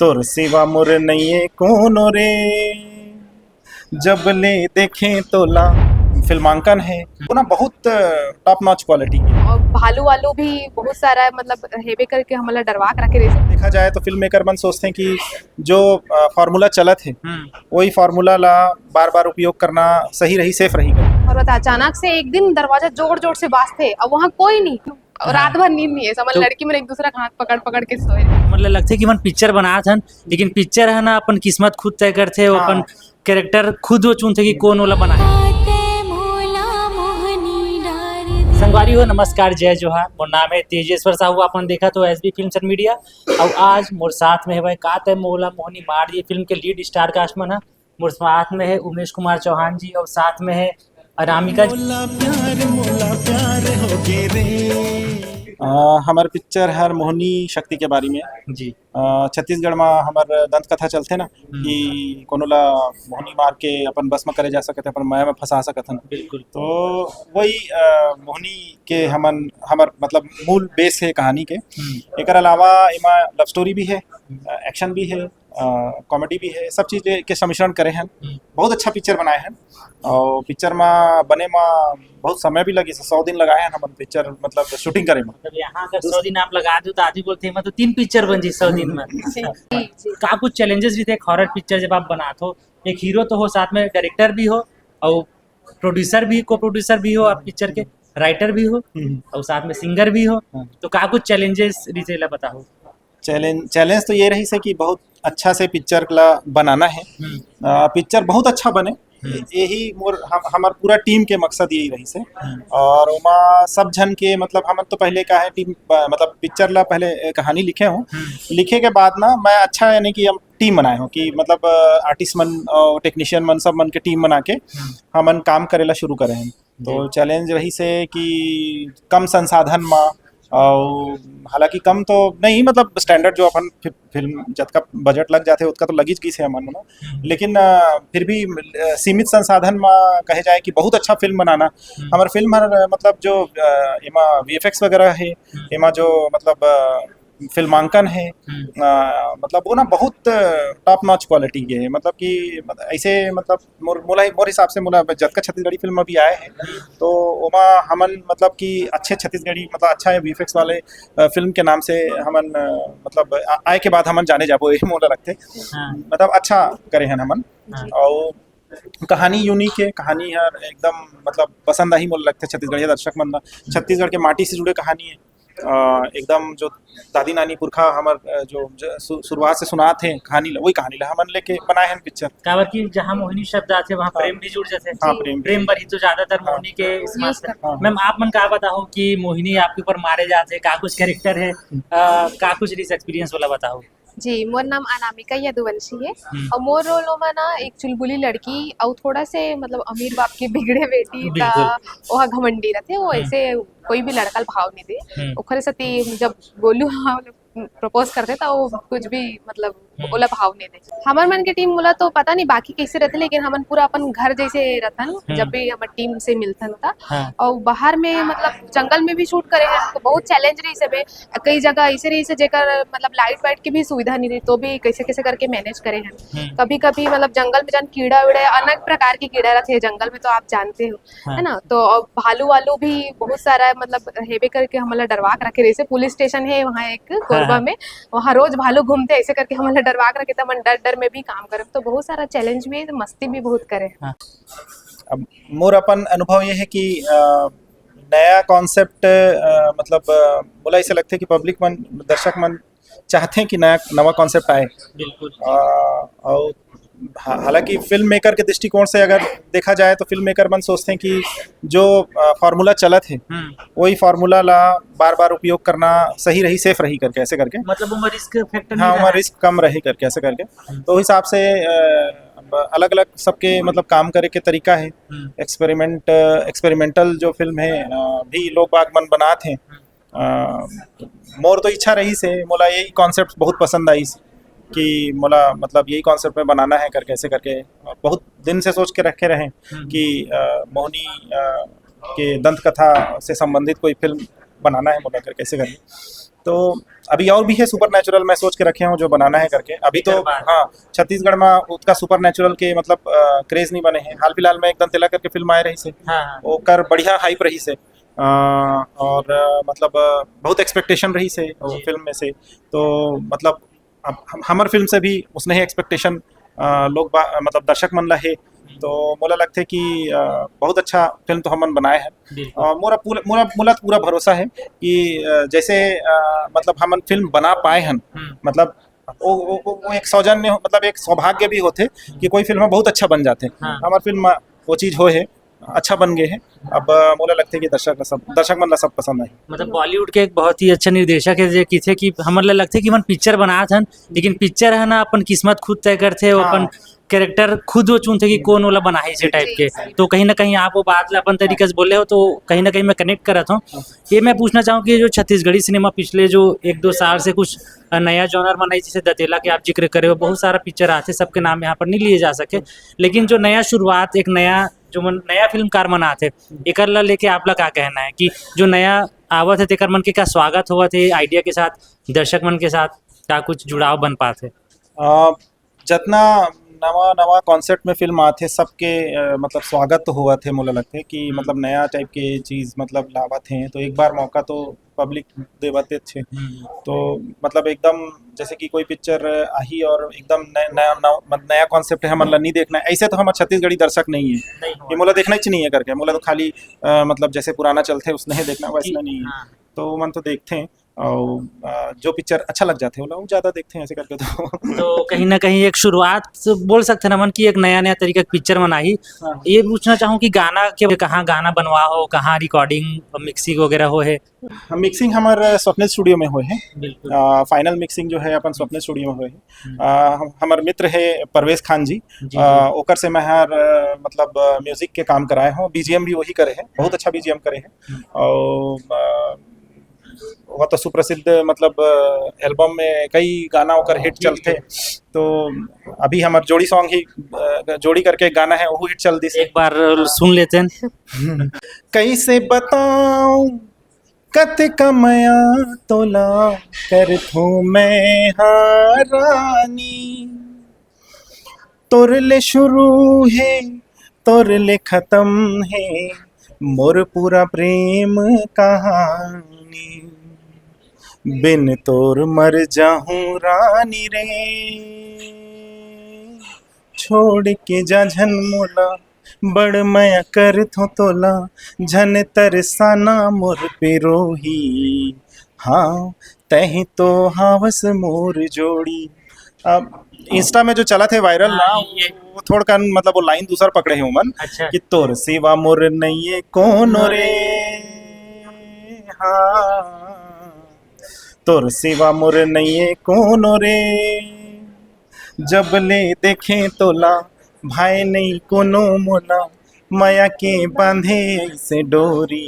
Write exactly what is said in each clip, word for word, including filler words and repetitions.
तोर सिवा मोर नइये कोनो रे, जब ले देखे तोला। फिल्मांकन है वो ना, बहुत टॉप नॉच क्वालिटी है। और भालू वालू भी बहुत सारा, मतलब, हेबे करके हमला डरवा के रखे रहिस। देखा जाए तो फिल्म मेकर मन सोचते हैं कि जो फॉर्मूला चलत है, हम्म, वही फॉर्मूला ला बार बार उपयोग करना सही रही, सेफ रही कर। और बता, अचानक से एक दिन दरवाजा जोर जोर से बाजथे, अब वहाँ कोई नहीं, और हाँ। रात भर नींद नहीं है, समझ, तो- लड़की मन एक दूसरा के हाथ पकड़ पकड़ के सोए। मतलब लगथे कि मन पिक्चर बनात हन, लेकिन पिक्चर है ना, अपन किस्मत खुद तय करथे, वो हाँ। अपन कैरेक्टर खुद वो चुनथे कि कौन वाला बनाए। संगवारी हो, नमस्कार, जय जोहार। मोर नाम है तेजेश्वर साहू, अपन देखत हो एसबी फिल्म एंड मीडिया। और आज मोर साथ में है भाई का तय मोला मोहनी मार दिए फिल्म के लीड स्टार कास्ट मन ह। मोर साथ में है उमेश कुमार चौहान जी और साथ में है अनामिका जी। आ, हमार पिक्चर हर मोहनी शक्ति के बारे में। जी। आ, छत्तीसगढ़ में हमार दंत कथा चलथे ना, कि कोनो ला मोहनी मार के अपन बस में करे जा सकत है, अपन माया में फंसा सकत हन। बिल्कुल। तो वही आ, मोहनी के हमन हमर मतलब मूल बेस है कहानी के। हम्म, एकर अलावा एमा लव स्टोरी भी है, एक्शन भी है, कॉमेडी भी है, सब चीज के सम्मिश्रण करे हैं। हम्म। बहुत अच्छा पिक्चर बनाए हैं। और पिक्चर में बने में बहुत समय भी लगी, सौ दिन लगाए हैं हमन पिक्चर मतलब शूटिंग करे में। मतलब यहाँ अगर सौ दिन आप लगा दो तो आदमी बोलते हैं मैं तो तीन पिक्चर बन जी सौ दिन में। जी, जी। का कुछ चैलेंजेस भी थे एक हॉरर पिक्चर जब आप बनात हो? एक हीरो तो हो, साथ में डायरेक्टर भी हो और प्रोड्यूसर भी, को प्रोड्यूसर भी हो, आप पिक्चर के राइटर भी हो हम्म। और साथ में सिंगर भी हो, हाँ। तो का कुछ चैलेंजेस रिथे ला बताओ। चैलेंज चैलेंज तो ये रही से कि बहुत अच्छा से पिक्चर ला बनाना है। हम्म, आ, पिक्चर बहुत अच्छा बने, हम्म। यही मोर हम, हमार पूरा टीम के मकसद यही रही से। हम्म, और ओमा सब झन के मतलब हमन तो पहले का है टीम, मतलब पिक्चर ला पहले कहानी लिखे हूँ, हम्म, लिखे के बाद ना मैं अच्छा यानी कि हम टीम बनाए हूँ कि मतलब आर्टिस्ट मन और टेक्नीशियन मन, सब मन के टीम बना के हम्म। हमन काम करे ला शुरू करे हैं। तो जी। चैलेंज रही से कि कम संसाधन मा, और हालांकि कम तो नहीं, मतलब स्टैंडर्ड जो अपन फि-, फिल्म जतका बजट लग जाते उतका तो लगी गई से हमन ला, हम्म। लेकिन अ, फिर भी अ, सीमित संसाधन मा कहे जाए कि बहुत अच्छा फिल्म बनाना। हम्म। हमार फिल्म हर अ, मतलब जो अ, एमा वीएफएक्स वगैरह है, हम्म। एमा जो मतलब अ, फिल्मांकन है, हम्म, अ, मतलब वो ना बहुत टॉप नॉच क्वालिटी के है, मतलब कि मत-, ऐसे मतलब मोर मोला मोर हिसाब से मोला जतका छत्तीसगढ़ी फिल्म अभी आए हैं तो ओमा हमन मतलब कि अच्छे छत्तीसगढ़ी मतलब अच्छा है वीएफएक्स वाले अ, फिल्म के नाम से हमन अ, मतलब आ- आए के बाद हमन जाने जाबो ये मोला लगथे। हाँ, मतलब अच्छा करे हैं हमन। हाँ। और कहानी यूनिक है, कहानी हर एकदम मतलब पसंद आही मोला लगथे छत्तीसगढ़िया दर्शक मन ला। छत्तीसगढ़ के माटी से जुड़े कहानी है। अ, एकदम जो दादी नानी पुरखा हमर अ, जो ज- सु- शुरुआत से सुनात है कहानी ला, वही कहानी ला हमन लेके बनाए हैं पिक्चर। काबर कि जहाँ मोहिनी शब्द आथे वहाँ प्रेम भी जुड़ जाथे। हाँ, जी। प्रेम। प्रेम बर ही तो ज्यादातर मोहिनी के इस्तेमाल use करथे। हाँ। मैम, आप मन का बताओ कि मोहिनी आपके ऊपर मारे जाते, का कुछ कैरेक्टर है, अ, का कुछ रिस एक्सपीरियंस वाला बताओ। जी, मोर नाम अनामिका यदुवंशी है। हम्म। और मोर रोल ओमा ना एक चुलबुली लड़की और थोड़ा से मतलब अमीर बाप की बिगड़े बेटी बिल्कुल। ता ओहा घमंडी रहथे, वो हम्म। ऐसे कोई भी लड़का ल भाव नहीं दे। हम्म। ओखरे सती जब गोलू प्रपोज करथे त वो कुछ भी मतलब हम्म। ओला भाव नहीं दे। हमर मन के टीम मोला तो पता नहीं बाकी कैसे रहथे, लेकिन हमन पूरा अपन घर जैसे रहथन हम्म। जब भी हमर टीम से मिलथन त। हाँ। और बाहर में मतलब जंगल में भी शूट करे हैं तो बहुत चैलेंज रही सब। कई जगह ऐसे रही से जेकर मतलब लाइट वाइट की भी सुविधा नहीं रही तो भी कैसे कैसे करके मैनेज करे हैं। हम्म। कभी कभी मतलब जंगल में जन कीड़ा उड़े, अनेक प्रकार की कीड़ा रहते हैं जंगल में, तो आप जानते हो, हाँ। है ना? तो अब भालू वालू भी बहुत सारा मतलब हेबे करके हमला डरवा के रखे रही से। पुलिस स्टेशन है वहाँ एक कोरबा हाँ। में, वहाँ रोज भालू घूमते, ऐसे करके हमला डरवा के रखे थे। हमन डर डर में भी काम करे, तो बहुत सारा चैलेंज भी, मस्ती भी बहुत करे। अब मोर अपन अनुभव ये है कि अ, नया कॉन्सेप्ट मतलब अ, मोला ऐसे लगथे कि पब्लिक मन, दर्शक मन चाहते हैं कि नया नवा कॉन्सेप्ट आए। बिल्कुल। अ, और हा- हालांकि फिल्म मेकर के दृष्टिकोण से अगर देखा जाए तो फिल्म मेकर मन सोचते हैं कि जो फॉर्मूला चलत है हम्म। वही फॉर्मूला ला बार बार उपयोग करना सही रही, सेफ रही करके, ऐसे करके। मतलब ओमा रिस्क फैक्टर हाँ, नहीं ओमा रहा। रिस्क कम रही करके, ऐसे करके। तो उस हिसाब से अलग अलग सबके मतलब काम करे के तरीका है। हम्म। एक्सपेरिमेंट एक्सपेरिमेंटल जो फिल्म है अ, भी लोग बाग मन बनात हैं। अ, मोर तो इच्छा रही से, मोला यही कॉन्सेप्ट बहुत पसंद आई कि मोला मतलब यही कॉन्सेप्ट में बनाना है करके, ऐसे करके बहुत दिन से सोच के रखे रहे हम्म। कि अ, मोहनी अ, के दंत कथा से संबंधित कोई फिल्म बनाना है मोला करके, ऐसे करके। तो अभी और भी है सुपर नेचुरल, मैं सोच के रखे हूँ जो बनाना है करके। अभी तो हाँ, छत्तीसगढ़ में उतना सुपर नेचुरल के मतलब क्रेज नहीं बने हैं। हाल फिलहाल में एकदम तेला करके फिल्म आए रही से, हाँ, हाँ। ओकर बढ़िया हाइप रही से, और मतलब बहुत एक्सपेक्टेशन रही से फिल्म में से। तो मतलब अब हमर फिल्म से भी उसने ही एक्सपेक्टेशन लोग मतलब दर्शक मन ला है। तो मोला लगथे कि बहुत अच्छा फिल्म तो हमन बनाए हैं। मोला पूरा मोला मोला पूरा भरोसा है कि जैसे मतलब हमन फिल्म बना पाए हन, हम्म। मतलब वो, वो, वो एक सौजन्य मतलब एक सौभाग्य भी होथे कि कोई फिल्म बहुत अच्छा बन जाथे। हाँ। हमर फिल्म वो चीज हो है, अच्छा बन गए है। अब मोला लगथे कि दर्शक ला सब दर्शक मन ला सब पसंद आए। मतलब बॉलीवुड के एक बहुत ही अच्छा निर्देशक है जे किथे कि हमन ला लगथे कि हमन पिक्चर बनात हन, लेकिन पिक्चर है ना अपन किस्मत खुद तय करथे, वो हाँ। अपन कैरेक्टर खुद वो चुनथे कि कौन वाला बनाही से टाइप के। तो कहीं ना कहीं आप वो बात ला अपन तरीके से बोले हो, तो कहीं ना कहीं मैं कनेक्ट करत हूँ। ये मैं पूछना चाहूँ कि जो छत्तीसगढ़ी सिनेमा पिछले जो एक दो साल से कुछ नया जॉनर बनाई, जैसे दतेला के आप जिक्र करे हो, बहुत सारा पिक्चर आते, सबके नाम यहाँ पर नहीं लिए जा सके, लेकिन जो नया शुरुआत एक नया जो मन नया फिल्मकार मन आथे, एकर ला लेके आप ला का कहना है कि जो नया आवत है तेकर मन के का स्वागत होवत है आइडिया के साथ, दर्शक मन के साथ का कुछ जुड़ाव बन पात है? जतना नवा नवा कॉन्सेप्ट में फिल्म आथे सबके मतलब स्वागत तो होवत है। मोला लगथे कि मतलब नया टाइप के चीज मतलब लावत हैं, तो एक बार मौका तो पब्लिक देवत अच्छे। तो मतलब एकदम जैसे कि कोई पिक्चर आही और एकदम नया नया, नया कॉन्सेप्ट है, हमन ला नहीं देखना है, ऐसे तो हमर छत्तीसगढ़ी दर्शक नहीं है कि मोला देखना ही नहीं है करके। मोला तो खाली मतलब जैसे पुराना चलथे उसने ही देखना, वैसना नहीं है। तो मन तो देखथे और जो पिक्चर अच्छा लग जाथे ओला ज्यादा देखथे ऐसे करके। तो तो कहीं ना कहीं एक शुरुआत बोल सकते हैं हमन कि एक नया नया तरीका के पिक्चर बनाही। हाँ। ये पूछना चाहूँ कि गाना के कहाँ गाना बनवा हो, कहाँ रिकॉर्डिंग मिक्सिंग वगैरह हो है? मिक्सिंग हमर स्वप्न स्टूडियो में होए है। फाइनल मिक्सिंग जो है अपन स्वप्न स्टूडियो में होए है। हमर मित्र है परवेज खान जी, ओकर से मैं हर मतलब म्यूजिक के काम कराए हूँ, बीजीएम भी वही करे है, बहुत अच्छा बीजीएम करे है। और वो तो सुप्रसिद्ध मतलब एल्बम में कई गाना ओकर हिट चलथे। तो अभी हमर जोड़ी सॉन्ग ही जोड़ी करके एक गाना है, वो हिट चल दिस। एक बार सुन लेते हैं। कैसे बताऊं कत कमया तोला करथो मैं हारानी, तोर ले शुरू है तोर ले खत्म है मोर पूरा प्रेम कहानी। बिन तोर मर जाहूं रानी रे, छोड़ के जा झन मोला, बड़ मया करथो तोला, झन तरसाना मोर पिरोही। हाँ, तही तो हावस मोर जोड़ी। अब इंस्टा में जो चलत है वायरल ना, वो थोड़कन मतलब वो लाइन दूसर पकड़े है उमन। अच्छा। कि तोर सिवा मोर नइये कोनो रे। हाँ, तोर सिवा मोर नइये कोनो रे, जब ले देखे तोला, भाई नहीं कोनो मोला, मया के बांधे ऐसे डोरी।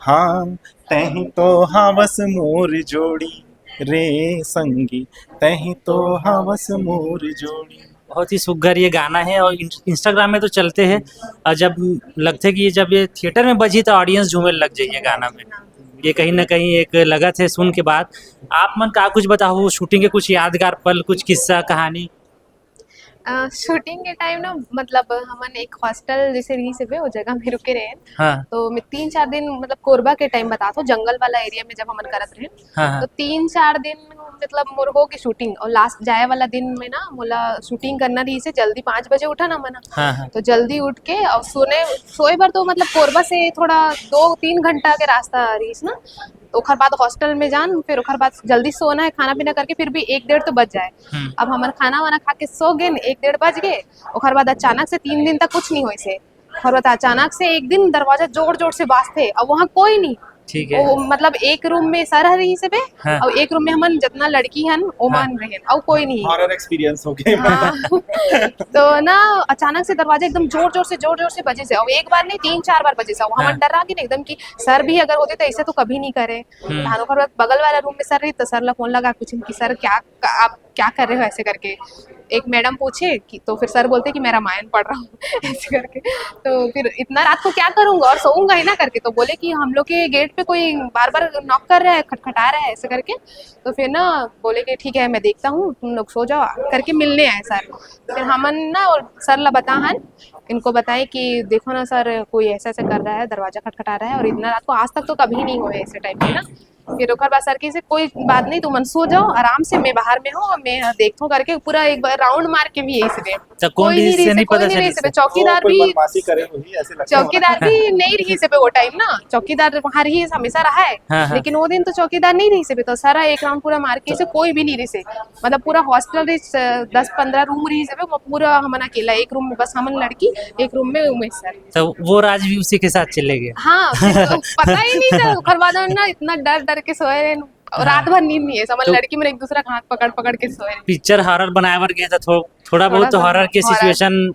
हाँ, तही तो हावस मोर जोड़ी रे संगी, तही तो हावस मोर जोड़ी। बहुत ही सुघर ये गाना है और इंस्टाग्राम में तो चलते हैं, और जब लगते कि ये जब ये थिएटर में बजी तो ऑडियंस झूमे लग जाइए गाना में। ये कहीं ना कहीं एक लगत है सुन के बाद। आप मन का कुछ बताओ, शूटिंग के कुछ यादगार पल, कुछ किस्सा कहानी? शूटिंग के टाइम ना, मतलब हमन एक हॉस्टल जैसे रही से वो जगह में रुके रहे। हाँ। तो मैं तीन चार दिन, मतलब कोरबा के टाइम बता तो जंगल वाला एरिया में जब हमन करत रहे, हाँ, हाँ। तो तीन चार दिन मतलब मोर हो के शूटिंग, और लास्ट जाए वाला दिन में ना मोला शूटिंग करना रही से जल्दी पाँच बजे उठा ना मना। हाँ, हाँ। तो जल्दी उठ के और सोने सोए बर तो मतलब कोरबा से थोड़ा दो तीन घंटा के रास्ता रहीस ना। तो ओखर बाद हॉस्टल में जान, फिर ओखर बाद जल्दी सोना है, खाना पीना करके फिर भी एक डेढ़ तो बज जाए। हम्म। अब हमर खाना वाना खा के सो गेन, एक डेढ़ बज गए। ओखर बाद अचानक से तीन दिन तक कुछ नहीं होइस हे। ओखर बाद अचानक से एक दिन दरवाजा जोर जोर से बाजथे, अब वहाँ कोई नहीं। ठीक है। वो मतलब एक रूम में सर हर रही से बे, हाँ। और एक रूम में हमन जितना लड़की हन ओमन रहेन, और कोई नहीं। हॉरर एक्सपीरियंस हो गए। हाँ। तो ना अचानक से दरवाजा एकदम जोर जोर से जोर जोर से बजे से, और एक बार नहीं तीन चार बार बजे से, हमन हाँ। डरा गेन एकदम कि सर भी अगर होते तो ऐसे तो कभी नहीं करे। हम्म। धान ओखर बाद बगल वाला रूम में सर रही तो सर ला फोन लगा पूछिन कि सर क्या आप क्या कर रहे हो?" ऐसे करके एक मैडम पूछे कि, तो फिर सर बोलते कि मैं रामायण पढ़ रहा हूँ ऐसे करके। तो फिर इतना रात को क्या करूँगा और सोऊंगा ही ना करके, तो बोले कि हम लोग के गेट पे कोई बार बार नॉक कर रहा है, खटखटा रहा है ऐसे करके। तो फिर ना बोले कि ठीक है, मैं देखता हूँ, तुम लोग सो जाओ करके मिलने आए सर। फिर हमन ना और सर ला बताहन, इनको बताए कि देखो ना सर, कोई ऐसे ऐसे कर रहा है, दरवाजा खटखटा रहा है, और इतना रात को आज तक तो कभी नहीं हुआ है ऐसे टाइप के ना। फिर ओकर बाद सर कहिसे कोई बात नहीं, तुमन सो जाओ आराम से, मैं बाहर में हूँ, मैं देखता हूँ करके पूरा एक बार राउंड मार के भी यही से। तो कौन कोई नहीं रहिस से रहिस, नहीं कोई पता नहीं चलिस रहिस से? बे, चौकीदार कोई भी बदमाशी करे होही ऐसे लगता है। चौकीदार भी नहीं रहिस बे वो टाइम ना, चौकीदार वहाँ रहिस, हमेशा रहा है। हाँ, हाँ। लेकिन वो दिन तो चौकीदार नहीं रहिस बे, तो सारा एक राउंड पूरा मार के से कोई भी नहीं रहिस। मतलब पूरा हॉस्टल रहिस, दस पंद्रह रूम रहिस बे, वो पूरा हमन अकेला, एक रूम में बस हमन लड़की, एक रूम में उमेश सर। तो वो राज भी उसी के साथ चले गए। हाँ, फिर तो पता ही नहीं चला। ओकर बाद हम ना इतना डर डर के सोए रहे, और रात भर नींद नहीं है, सब तो लड़की मन एक दूसरा के हाथ पकड़ पकड़ के सोए रहे। पिक्चर हॉरर बनाए बर गए तो थो, थोड़ा बहुत तो सा हॉरर के horror। सिचुएशन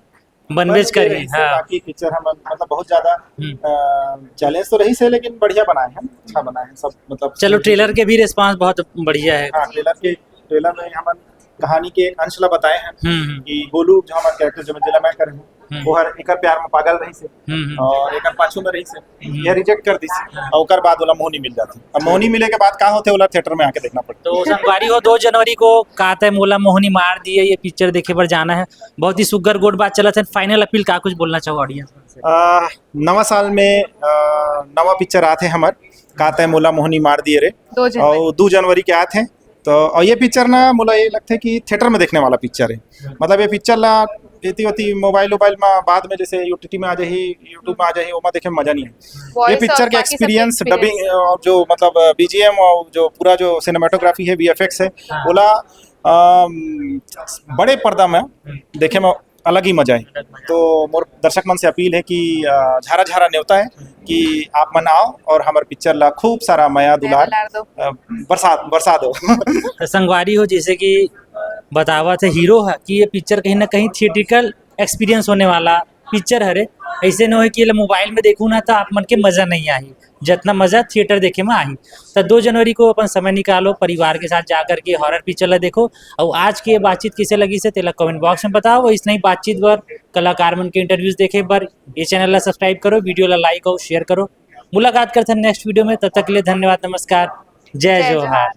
बनबेच बन गए करही। रहिस से, हाँ। बाकी पिक्चर हमन मतलब बहुत ज्यादा हम्म। चैलेंज तो रहिस से, लेकिन बढ़िया बनाए हैं, अच्छा बनाए हैं सब। मतलब चलो, ट्रेलर के भी रिस्पांस बहुत बढ़िया है। हाँ, ट्रेलर के ट्रेलर में हमन कहानी के एक अंश ला बताए हैं हम्म हम्म। कि गोलू जो हमारा कैरेक्टर जो मैं जिला में करे हूँ, हम्म। वो हर एकर प्यार में पागल रहिस से हम्म हम्म। और एकर पाछू में रहिस से, हम्म। ये रिजेक्ट कर दिस, और ओकर बाद ओला मोहनी मिल जाती। अब मोहनी मिले के बाद का होते, ओला थिएटर में आके देखना पड़ता। तो संगवारी हो, दो जनवरी को का तय मोला मोहनी मार दिए, ये पिक्चर देखे बर जाना है। बहुत ही सुग्घर गोठ बात चलत है। फाइनल अपील का कुछ बोलना चाहो ऑडियंस से? आ, नवा साल में आ, नवा पिक्चर आथे हमर का तय मोला मोहनी मार दिए रे, दो जनवरी। और दो जनवरी के आथे। तो और ये पिक्चर ना मोला ये लगथे कि थिएटर में देखने वाला पिक्चर है। मतलब ये पिक्चर ला एती ओती मोबाइल वोबाइल में बाद में जैसे ओटीटी में आ जाही, YouTube में आ जाही, ओमा देखे में मजा नहीं है। ये Voice पिक्चर और के बाकी सब एक्सपीरियंस, experience। डबिंग और जो मतलब बीजीएम और जो पूरा जो सिनेमेटोग्राफी है, वीएफएक्स है, हाँ। ओला अम, बड़े पर्दा में देखे में अलग ही मजा है। तो मोर दर्शक मन से अपील है कि अ, झारा झारा नेवता है कि आप मन आओ और हमर पिक्चर ला खूब सारा मया दुलार दुलार दो। अ, बरसा बरसा दो। तो संगवारी हो, जैसे कि बतावत है हीरो है कि ये पिक्चर कहीं ना कहीं थिएट्रिकल एक्सपीरियंस होने वाला पिक्चर हरे। ऐसे न होए कि ये मोबाइल में देखू ना तो आप मन के मजा नहीं आही, जितना मजा थिएटर देखे में आही। तो दो जनवरी को अपन समय निकालो, परिवार के साथ जा करके हॉरर पिक्चर ला देखो। और आज की ये बातचीत कैसे लगिस हे तेला कमेंट बॉक्स में बताओ। और इसने ही बातचीत बर, कलाकार मन के इंटरव्यूज देखे बर ये चैनल ला सब्सक्राइब करो, वीडियो ला लाइक और शेयर करो। मुलाकात करते हैं नेक्स्ट वीडियो में, तब तक के लिए धन्यवाद, नमस्कार, जय जय जोहार।